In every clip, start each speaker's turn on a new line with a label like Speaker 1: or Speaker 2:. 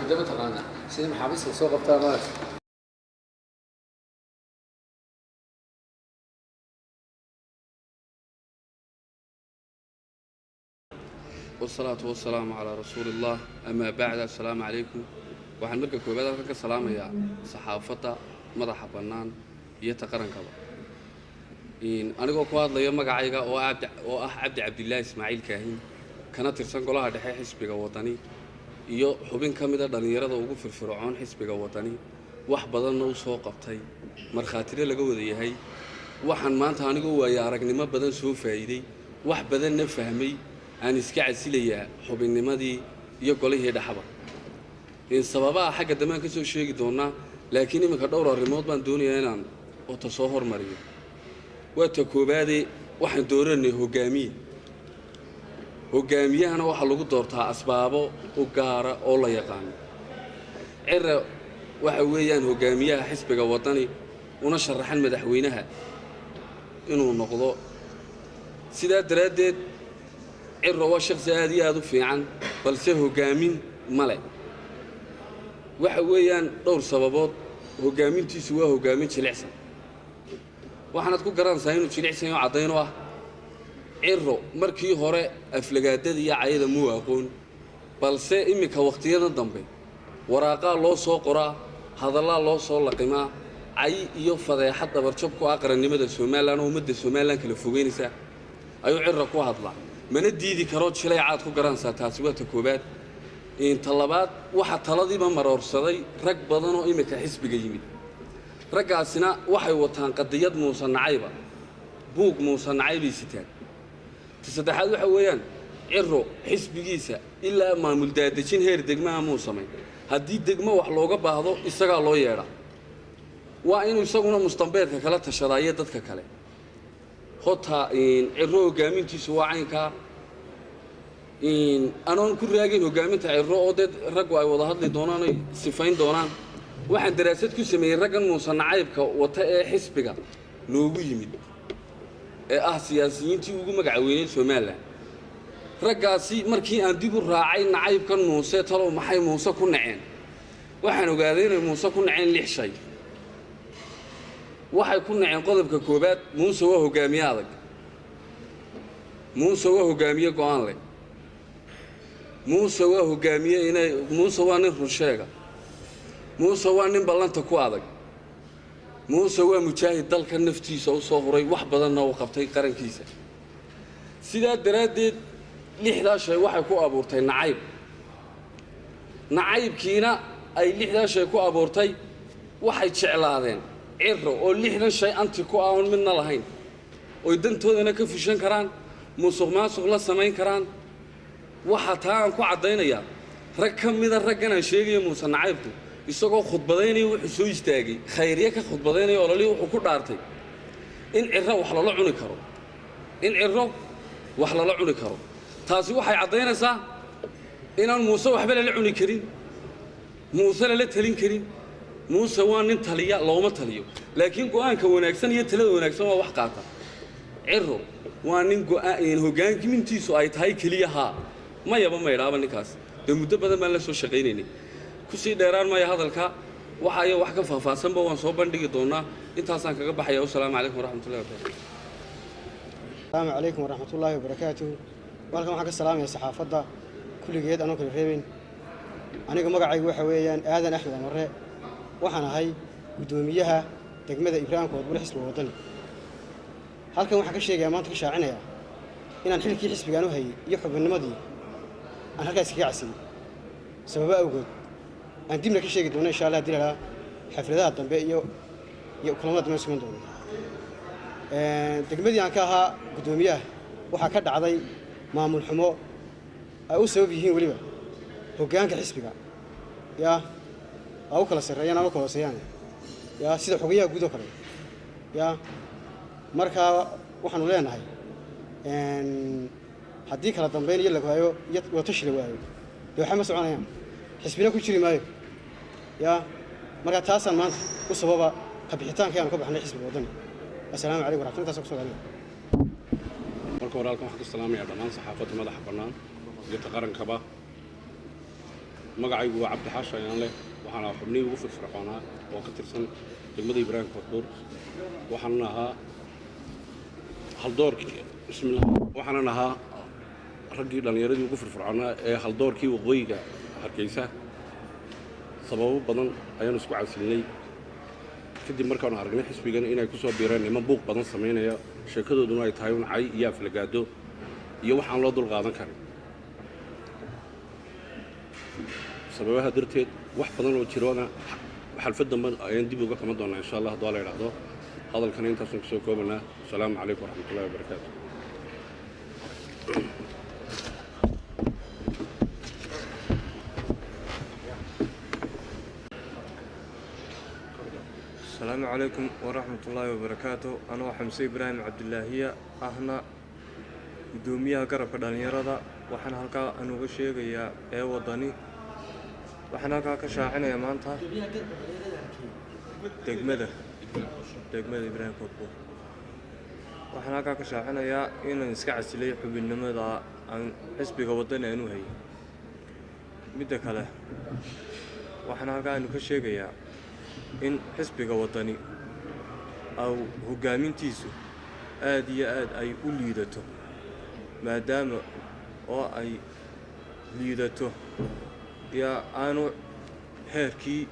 Speaker 1: Muddo ma taqaanaa sidii maxaabiista soo qabtaa maaragta.
Speaker 2: Wsalaatu wasalaamu calaa rasuuli illah, amaa bacd, assalaamu calaykum. Waxaan marka koowaad halkan ka salaamayaa saxaafadda madaxa bannaan iyo ta qarankaba. Anigoo ku hadlaya magacayga oo ah Cabdi Cabdilaahi Ismaaciil Kaahin, kana tirsan golaha dhexe xisbiga Waddani iyo xubin ka mida dhallinyarada ugu firfircoon xisbiga Waddani, wax badanna u soo qabtay, markhaatina laga wada yahay, waxaan maanta anigoo waaya aragnimo badan soo faa'iiday, wax badanna fahmay, aan iska casilayaa xubinnimadii iyo golihii dhexaba. Sababaha xagga dambe aan ka soo sheegi doonaa, laakiin iminka dhowr arrimood baan doonayaa inaan ota soo hormariyo. Waa ta koowaadee, waxaan dooranay hoggaamiye. Hoggaamiyahana waxaa lagu doortaa asbaabo u gaara oo la yaqaano. Cira waxa weeyaan hoggaamiyaha xisbiga Waddani una sharaxan madaxweynaha inuu noqdo. Sidaa daraaddeed, Ciro waa shakhsi aad iyo aad u fiican, balse hoggaamin male. Waxa weeyaan dhowr sababood: hoggaamintiisu waa hoggaamin jilicsan. Waxaanaad ku garanaysaa inuu jilicsan oo caddayn u ah, Ciro markii hore aflagaadada iyo cayada muu aqoon, balse iminka wakhtiyadan dambe waraaqaa loo soo qoraa, hadallaa loo soo laqimaa, cay iyo fadeexad dabarjab ku ah qarannimada Somalilan oo ummadda Somalilan kala fogeynaysa ayuu Ciro ku hadlaa, mana diidi karo. Jilaycaad ku garanaysaa. Taasi waa ta koowaad. Ta labaad, waxa taladiiba maroorsaday rag badan oo iminka xisbiga yimid. Raggaasina waxay wataan qadiyad Muuse nacayba, buug Muuse nacay bay sitaan. Ta saddexaad waxa weeyaan, Ciro xisbigiisa ilaa maamul daadejin heer degmaha muu samayn. Haddii degmo wax looga baahdo, isagaa loo yeedhaa. Waa inuu isaguna mustambeedka kala tashadaa iyo dadka kale. Hota Ciro hoggaamintiisu waa caynkaa. Anoon ku raagin hoggaaminta Ciro oo dee raggu ay wada hadli doonaan oy sifayn doonaan, waxaan daraasad ku sameeyey raggan Muuse nacaybka wata ee xisbiga noogu yimid, ee ah siyaasiyiintii ugu magaca weyneyd Somalilan. Raggaasi markii aan dib u raacay nacaybkan Muuse, talow maxay Muuse ku naceen, waxaan ogaaday inay Muuse ku naceen lix shay. Waxay ku naceen qodobka koowaad: Muuse waa hoggaamiye adag, Muuse waa hoggaamiye go'aan leh, Muuse waa hoggaamiye inay, Muuse waa nin runsheega, Muuse waa nin ballanta ku adag, Muuse waa mujaahid dalka naftiisa u soo huray, wax badanna uu qabtay qarankiisa. Sidaa daraaddeed, lixdaa shay waxay ku abuurtay nacayb. Nacaybkiina ay lixdaa shay ku abuurtay, waxay jeclaadeen Ciro oo lixdan shay anti ku ah, oon midna lahayn, oy dantoodana ka fushan karaan, musuq maasuq la samayn karaan. Waxaa taa aan ku caddaynayaa, rag ka mida raggan aan sheegaya Muuse nacaybku, isagoo khudbadaynaya wuxuu soo istaagay khayrye ka khudbadaynaya ololihii, wuxuu ku dhaartay in Ciro wax lala cuni karo, in Ciro wax lala cuni karo. Taasi waxay caddaynaysaa inaan Muuse waxba lala cuni karin, Muuse lala talin karin. Muuse waa nin taliya, looma taliyo, laakiin go'aanka wanaagsan iyo talada wanaagsan waa wax qaata. Ciro waa nin go'aan hoggaamintiisu ay tahay keliya haa, mayaba maydhaaba. Ninkaas dee muddo badan baan la soo shaqaynaynay. Kusii dheeraan maya hadalka, waxaayo wax ka faahfaahsanba waan soo bandhigi doonaa. Intaasaan kaga baxaya. Wasalaamu calaykum waraxmatullahi wabarakatu.
Speaker 3: Asalaamu calaykum waraxmatullaahi wabarakaatuhu. Halkan waxaan ka salaamaya saxaafadda kulligeed anoo kala reebeyn. Aniga magacaygu waxa weeyaan Aadan Axmed Amare. Waxaan ahay guddoomiyaha degmada Ibraahim Koodbur, xisbiga Waddani. Halkan waxaan ka sheegayaa, maanta ka shaacinayaa, inaan xilkii xisbigaan u hayay iyo xubinnimadii aan halkaas kaga casiyey sababo awgood, aan dibna ka sheegi doono insha Allah haddii lalaa xafladaha dambe iyo kulamada dambe sugan doono. Degmadii aan ka ahaa guddoomiyaha waxaa ka dhacday maamul xumo ay u sabab yihiin weliba hoggaanka xisbiga, yaa aa u kala sarreeyaan ama u kala hooseeyaan, yaa sida xogayaha guud oo kale. Yaa markaa waxaanu leenahay, haddii kala dambeyn iyo la waayo iyo watashi la waayo, dee waxba ma soconayaan, xisbina ku jiri maayo. Yaa markaa taasaan maanta u sababa kabixitaanka aanu ka baxnay xisbiga Waddani. Assalaamu calaykum waraxmatullahi. Intaas ku soo gaabinaya.
Speaker 4: Marka hore, halkan waxaan ku salaamayaa dhammaan saxaafadda madaxa bannaan iyo ta qarankaba. Magacaygu waa Cabdi Xaashi Ayaan leh. Waxaana xubnihii ugu firfircoonaa oo ka tirsan degmada Ibraahim Koodbuur. Waxaanan ahaa haldoorkii, bismillah, waxaanan ahaa raggii dhallinyaradii ugu firfircoonaa ee haldoorkii waqooyiga Hargeysa. Sababo badan ayaanu isku casilinay kadib markaanu aragnay xisbigan inay ku soo biireen niman buuq badan samaynaya, sheekadooduna ay tahay un cay iyo aflagaado iyo waxaan loo dul qaadan karin. Sababaha darteed, wax badan oo jirona xalfad dambe ayaan dib uga qaban doonaa, insha Allah, hadduu la idhaahdo. Hadalkana intaasaan kusoo koobanaa. Asalaamu calaykum waraxmatullahi wabarakaatu.
Speaker 5: Asalaamu calaykum waraxmatullaahi wabarakaatu. Anoo Xamse Ibraahim Cabdilaahiya ahna guddoomiyaha garabka dhallinyarada, waxaan halkaa aan uga sheegayaa ee Wadani, waxaan halkaa ka shaacinayaa maanta degmada Ibraahim Koodbuur. Waxaan halkaa ka shaacinayaa inaan iska casilay xubinnimada aan xisbiga Wadani aan u hayay. Midda kale, waxaan halkaa aanu ka sheegayaa in xisbiga Wadani aw hoggaamintiisu aad iyo aad ay u liidato, maadaama oo ay liidato yaa aanu heerkii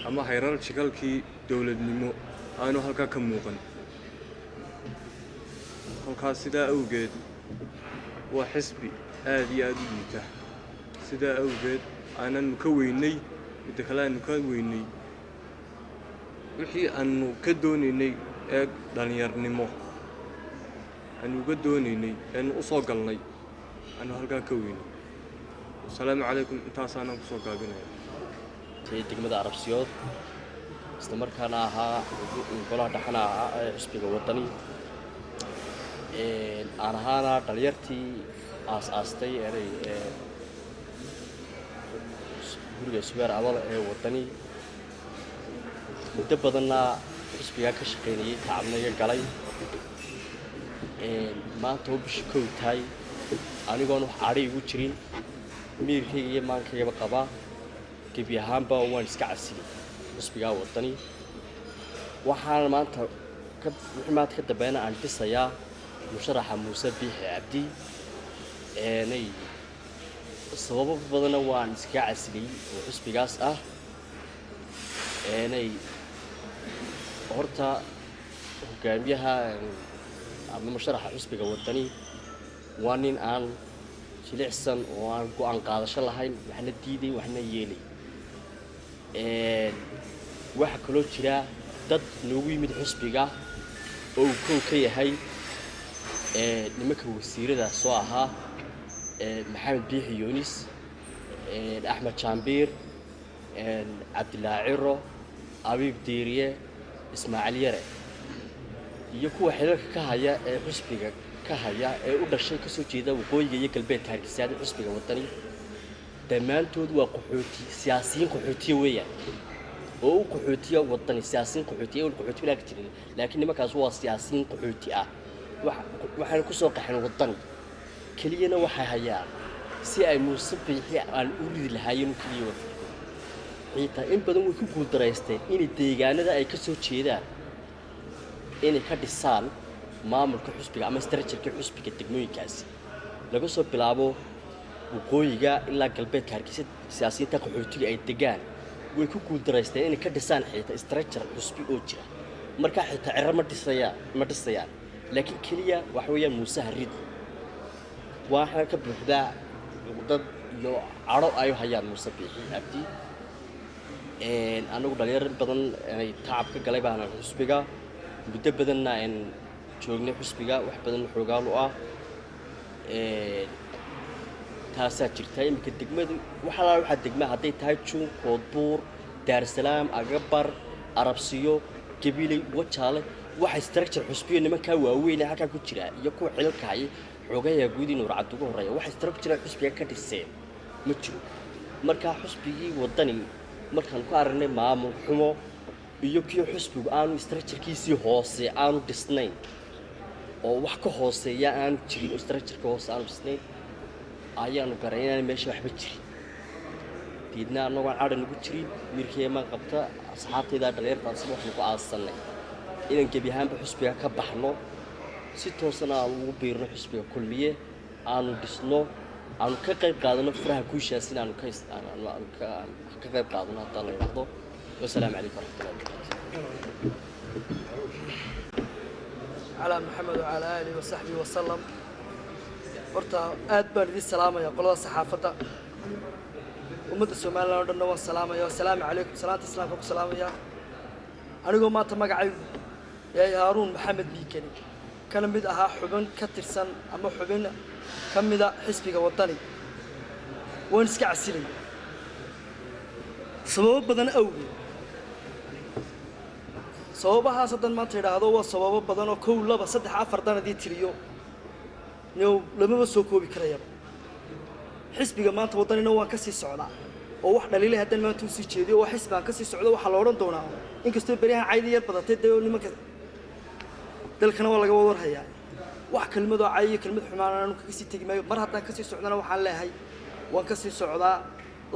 Speaker 5: ama hayrar jikalkii dowladnimo aanu halkaa ka muuqan kolkaas. Sidaa awgeed waa xisbi aad iyo aad u liita. Sidaa awgeed aananu ka weynay. Midda kale, aanu ka weynay wixii aanu ka doonaynay ee dhallinyarnimo aanu uga doonaynay eenu u soo galnay aanu halkaa ka weynay. Wasalaamu calaykum, intaasaanan kusoo gaabinaya.
Speaker 6: Degmada Arabsiyood, isla markaana ahaa golaha dhexana ahaa ee xisbiga Wadani, aan ahaana dhalinyartii aas-aastay eray ee guriga Subeer Abal ee Wadani, muddo badanna xisbigaa ka shaqaynayay, tacabnaga galay. Maanta oo bisha 1 tahay, anigoon wax cadhi igu jirin, miirkayga iyo maankaygaba qabaa, gebi ahaanba waan iska casilay xisbigaa Wadani. Waxaana maanta wixii maanta ka dambeeyana aan dhisayaa musharaxa Muuse Biixi Cabdi. Eenay sababo badanna waan iskaga casilay oo xisbigaas ah. Eenay horta hogaamiyaha ama musharaxa xisbiga Wadani waa nin aan jilicsan oo aan go-aan qaadasho lahayn, waxna diiday waxna yeelay. Waxaa kaloo jira dad noogu yimid xisbiga oo uu kow ka yahay nimanka wasiirada soo ahaa, Maxamed Biixi Yunis, Axmed Jaambiir, Cabdilaahi Ciro, Abiib Diiriye, Ismaaciil Yare iyo kuwa xilalka ka haya ee xisbiga ka haya ee u dhashay kasoo jeeda waqooyiga iyo galbeedka Hargeysa. Xisbiga Wadani dhammaantood waa qaxooti, siyaasiyiin qaxootiya weeyaan oo u qaxootiya Wadani. Siyaasiyiin qaxootiya qaxooti bilaa ka jirin, laakiin nimankaas waa siyaasiyiin qaxooti ah. Waxaana kusoo qaxeen Wadani keliyana waxay hayaan si ay Muuse Biixi aan u ridi lahaayeen u keliya. Xitaa in badan way ku guuldaraysteen inay deegaanada ay ka soo jeedaan inay ka dhisaan maamulka xusbiga ama structure-ka xusbiga. Degmooyinkaasi laga soo bilaabo waqooyiga ilaa galbeedka Hargeysa siyaasiyiinta qaxootiga ay degaan way ku guuldaraysteen inay ka dhisaan xitaa structure xusbi oo jira. Markaa xitaa Ciro ma dhisayaan, ma dhisayaan, laakiin keliya waxa weeyaan Muuse Haridi. Waxaana ka buuxdaa cuqdad iyo cadho ay u hayaan Muuse Biixi Cabdi. Anagu dhalinyaro badan inay tacab ka galay baana xusbiga, muddo badanna aan joognay xusbiga, wax badan xoogaal u ah. Taasaa jirta. Iminka degmadu waxaa waxaa degma hadday tahay Juun, Koodbuur, Daarsalaam, Agabar, Arabsiyo, Gabiley, Wajaale, waxa structure xusbiyo nimankaa waaweyn ee halkaa ku jira iyo kuwa xilalka hayay, xoogayaa guud inuu racad ugu horreeya, waxa structure xusbiga ka dhiseen ma jiro. Markaa xusbigii Wadani markaan ku aragnay maamul xumo iyo kii xusbigu aanu structure-kiisii hoose aanu dhisnayn oo wax ka hooseeya aanu jirin oo structure-ka hoose aanu dhisnayn, ayaanu garay inaan meesha waxba jirin. Deedna annagoon cadhan ugu jirin miirkeemaan qabta asxaabtaydaa dhalinyartaasina waxaanu go'aansannay inaan gebi ahaanba xusbiga ka baxno, si toosana aanu ugu biirno xusbiga Kulmiye, aanu dhisno, aanu ka qayb qaadano furaha guushaas in aanu ka aanu ka qayb qaadano haddaan la idhaahdo. Wasalaamu calaykum waraxmatullahi wabarakatu.
Speaker 7: على محمد وعلى آله وصحبه وسلم. Horta aad baan idin salaamaya qolada saxaafadda, ummadda Somaliland oo dhanna waan salaamaya. Assalaamu calaykum, salaanta islaamka ku salaamaya. Anigoo maanta magacaygu yahay Haaruun Maxamed Biikani, kana mid ahaa xubin ka tirsan ama xubin ka mida xisbiga Waddani, waan iska casilay sababo badan awgeed. Sababahaas haddan maanta idhaahdo waa sababo badan oo kow, laba, saddex, afar dan hadii tiriyo new lamaba soo koobi karayaba. Xisbiga maanta Waddanina waan ka sii socdaa oo wax dhaliilay haddaan maanta usii jeediyo oo xisbigaan ka sii socdo, waxaa la odhan doonaa, inkastoo beryahan caydi yar badatay dee nimanka dalkana waa laga warhayaa, wax kelmadoo cay iyo kelmad xumaan aanu kaga sii tegi maayo. Mar haddaan kasii socdana waxaan leeyahay waan ka sii socdaa.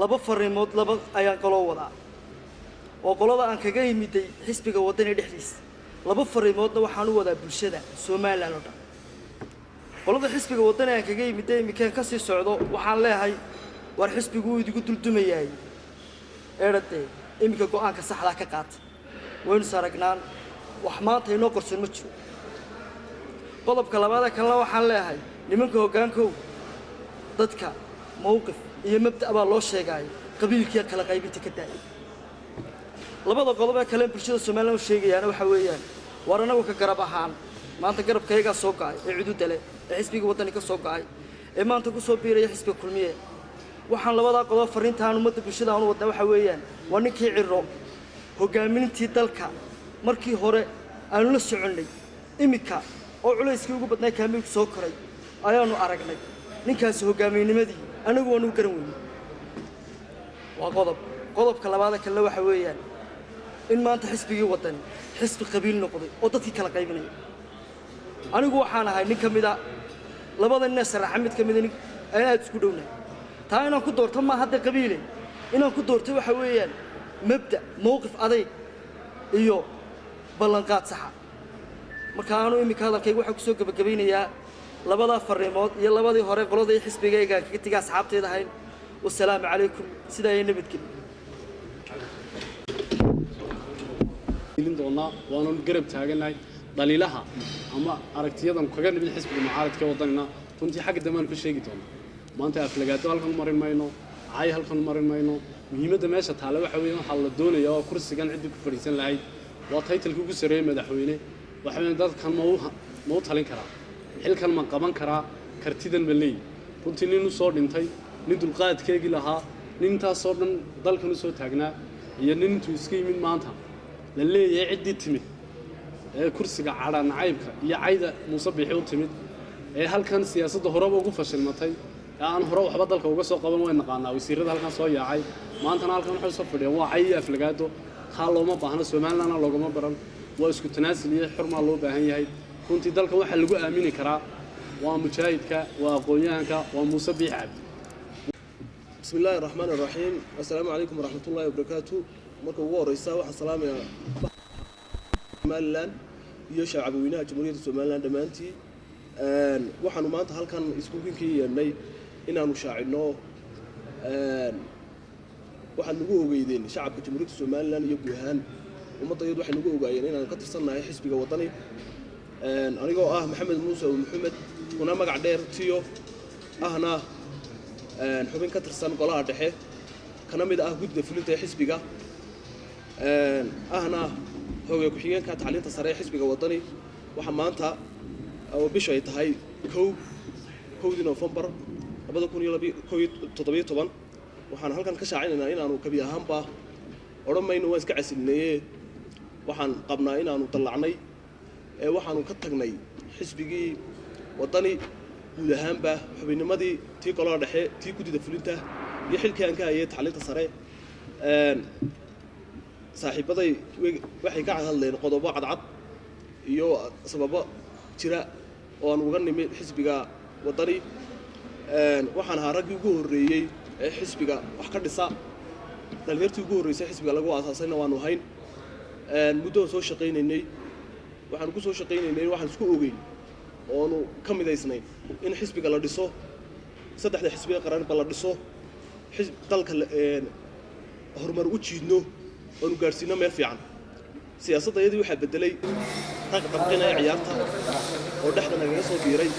Speaker 7: Laba fariimood laba ayaan qaloo wadaa oo qolada aan kaga yimiday xisbiga Waddani dhexdiisa. Laba fariimoodna waxaan u wadaa bulshada Somaliland oo dhan. Qolada xisbiga Waddani aan kaga yimiday imikeen ka sii socdo waxaan leeyahay: war xisbigu wuu idigu duldumayahay, eedhadee iminka go'aanka saxdaa ka qaata. Waynu saragnaan, wax maanta inoo qorsoon ma jiro. Qodobka labaadee kalena waxaan leeyahay nimanka hoggaankow, dadka mowqif iyo mabda' baa loo sheegaayo, qabiilkiiyo kala qaybinta ka daaya. Labada qodob ee kale bulshada Somaliland u sheegayaana waxa weeyaan: war annagu ka garab ahaan maanta garabkayagaa soo go'ay ee cududa leh ee xisbiga Waddani ka soo go'ay ee maanta ku soo biiraya xisbiga Kulmiye, waxaan labadaa qodob farriintaan ummadda bulshada aan u wadnaa waxa weeyaan: waa ninkii Cirro hoggaamintii dalka markii hore aanu la soconnay, iminka oo culayskii ugu badnaa kaamiilku soo koray ayaannu aragnay ninkaasi hoggaamiynimadii annagu waanu garan weynay. Waa qodob. Qodobka labaada kalena waxa weeyaan in maanta xisbigii Waddani xisbi qabiil noqday oo dadkii kala qaybinaya. Anigu waxaan ahay nin ka mida labada nin ee sharaxa, mid ka mida nin aan aad isku dhownahay. Taa inaan ku doorto ma hadda qabiile, inaan ku doorto waxa weeyaan mabda', mowqif adayg iyo ballanqaad saxa. Marka aanu iminka hadalkayga waxaan kusoo gebagabaynayaa labadaa farriimood iyo labadii hore qoladii xisbigayga kaga tegay asxaabteeda ahayn. Wasalaamu calaykum, sidaa iyo nabadgelyo.
Speaker 8: Ilin doonaa, waanu garab taaganahay. Dhaliilaha ama aragtiyadan kaga nimid xisbiga mucaaradka Waddanina runtii xagga dambe aan ku sheegi doonaa. Maanta aflagaado halkan u marin mayno, cay halkan u marin mayno. Muhiimadda meesha taale waxa weeye waxaa la doonayaa waa kursigan ciddii ku fadhiisan lahayd, waa title-kii ugu sarreeyey madaxweyne. Waxa weeye dadkan ma u talin karaa, xilkan ma qaban karaa, kartidan ma leeyi? Runtii nin u soo dhintay, nin dulqaadkeegii lahaa, nin intaasoo dhan dalkan u soo taagnaa iyo nin intuu iska yimid maanta la leeyahay ciddii timid ee kursiga cadha nacaybka iyo cayda Muuse Biixi u timid ee halkan siyaasadda horeba ugu fashilmatay ee aan hore waxba dalka uga soo qaban. Way naqaanaa wasiirada halkan soo yaacay, maantana halkan waxay soo fadhiyaan waa cay iyo aflagaado. Taa looma baahno, Somalilandna loogama baran. Waa isku tanaasil iyo xurmaa loo baahan yahay. Runtii dalkan waxaa lagu aamini karaa waa mujaahidka, waa aqoon-yahanka, waa Muuse Biixi Cabdi.
Speaker 9: بسم الله الرحمن الرحيم، السلام عليكم ورحمة الله وبركاته. Marka ugu horeysa waxaan salaamayaa Somaliland iyo shacabweynaha Jamhuuriyadda Somaliland dhammaantii. Waxaanu maanta halkan iskuukinkii yeedhnay inaanu shaacino. Waxaad nagu ogeydeen shacabka Jamhuuriyadda Somaliland iyo guud ahaan ummadda iyadu waxay nagu ogaayeen inaanu ka tirsannahay xisbiga Waddani. Anigoo ah Maxamed Muuse Maxamed, kuna magac dheer Tiyo, ahna xubin ka tirsan golaha dhexe, kana mid ah guddida fulinta ee xisbiga, ahna hoggaamiye ku-xigeenka tacliinta sare ee xisbiga Waddani, waxaa maanta oo bishu ay tahay 1-dii Noofembar 2017 waxaan halkan ka shaacinaynaa inaanu kabi ahaanba odhan mayno waan iska casilinaye. Waxaan qabnaa inaanu dallacnay ee waxaanu ka tagnay xisbigii Waddani guud ahaanba, xubinnimadii tii golaha dhexe, tii guddida fulinta iyo xilkii aan ka hayay tacliinta sare. Saaxiibaday waxay ka hadleen qodobo cadcad iyo sababo jira oo aan uga nimid xisbiga Waddani. Waxaan ahaa raggii ugu horreeyey ee xisbiga wax ka dhisa. Dhalinyartii ugu horreysay xisbiga lagu aasaasayna waanu hayn. Muddo aan soo shaqaynaynay, waxaanu ku soo shaqaynaynay, waxaan isku ogeyn oonu ka midaysnayn in xisbiga la dhiso, saddexda xisbiga qaranba la dhiso, dalka horumar u jiidno, oonu gaadhsiino meel fiican. Siyaasadda iyadii waxaa beddelay rag dhabqinaya ciyaarta oo dhexda nagaga soo biiray.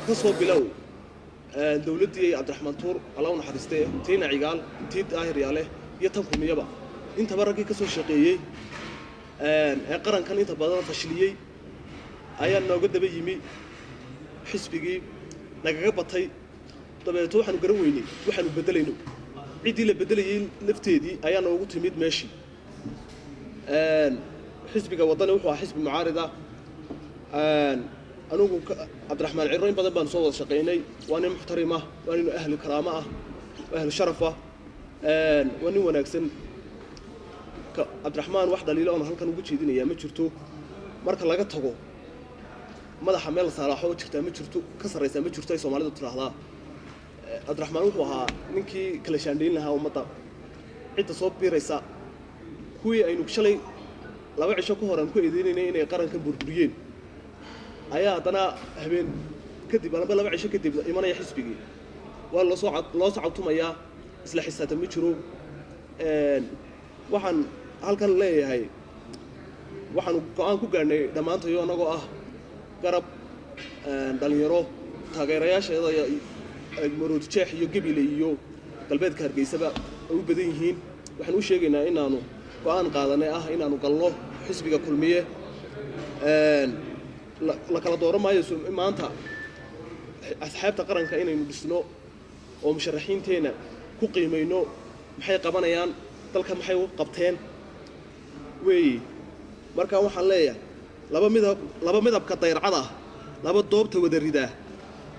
Speaker 9: Ka soo bilow dowladdii Cabdiraxmaan Tuur, Alla u naxariistee, tiina Cigaal, tii Daahir Yaale iyo tan Kulmiyaba, intaba raggii ka soo shaqeeyey ee qarankan inta badan fashiliyey ayaa nooga daba yimi, xisbigii nagaga batay. Dabeeto waxaanu garan weynay waxaanu beddelayno. Ciddii la beddelayey lafteedii ayaa noogu timid meeshii. Xisbiga Waddani wuxuu ahaa xisbi mucaarida. Anugu Cabdiraxmaan Ciro in badan baanu soo wada shaqaynay. Waa nin muxtarim ah, waa nin ahlu karaamo ah, ahlu sharaf ah, waa nin wanaagsan. Cabdiraxmaan wax dhaliilo oon halkan ugu jeedinayaa ma jirto. Marka laga tago madaxa meel saalaaxo jirtaa ma jirto, ka sarraysaa ma jirto ay Soomaalidu tidhaahdaa. Cabdiraxmaan wuxuu ahaa ninkii kala shaandhayn lahaa ummadda cidda soo biiraysa. Kuwii aynu shalay 2 cisho ka hor aan ku eedeynaynay inay qarankan burburiyeen ayaa haddana habeen kadib amba 2 cisho kadib imanaya xisbigii, waa loosoo loo sacabtumayaa, isla xisaabtan ma jiro. Waxaan halkan leeyahay, waxaanu go'aan ku gaadhnay dhammaantayo annagoo ah garab dhalinyaro taageerayaasheeda Maroodi Jeex iyo Gebile iyo galbeedka Hargeysaba ay u badan yihiin. Waxaan u sheegaynaa inaanu go'aan qaadanay ah inaanu galno xisbiga Kulmiye. La kala dooran maayo maanta asxaabta qaranka inaynu dhisno oo musharaxiinteenna ku qiimayno maxay qabanayaan dalka, maxay u qabteen weeye. Marka waxaan leeyahay laba midab, laba midabka dayrcada ah, laba doobta wada ridaa,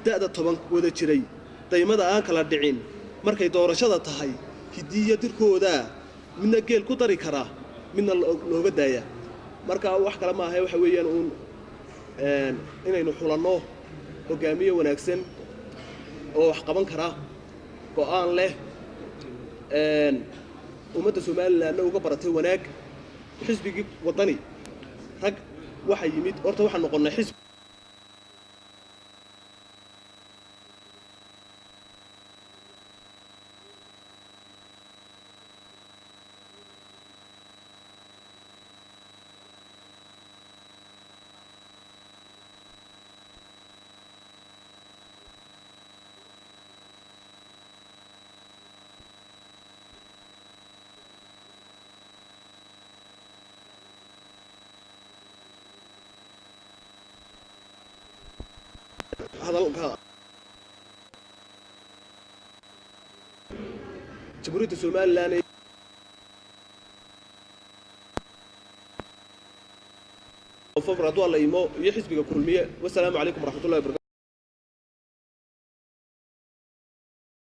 Speaker 9: da'da 10 wada jiray, daymada aan kala dhicin, markay doorashada tahay hidiya dirkoodaa midna geel ku dari karaa, midna looga daaya. Marka wax kale maaha, waxa weeyaan uun inaynu xulanno hogaamiye wanaagsan oo wax qaban kara, go'aan leh, ummadda Somalilandna uga baratay wanaag. Xisbigii Waddani rag waxaa yimid, horta waxaan noqonnay xisbi hadalka Jamhuuriyadda Somaliland ee Nofembar hadduu Alla imo iyo xisbiga Kulmiye. Wasalaamu calaykum waraxmatullahi wabarakatu.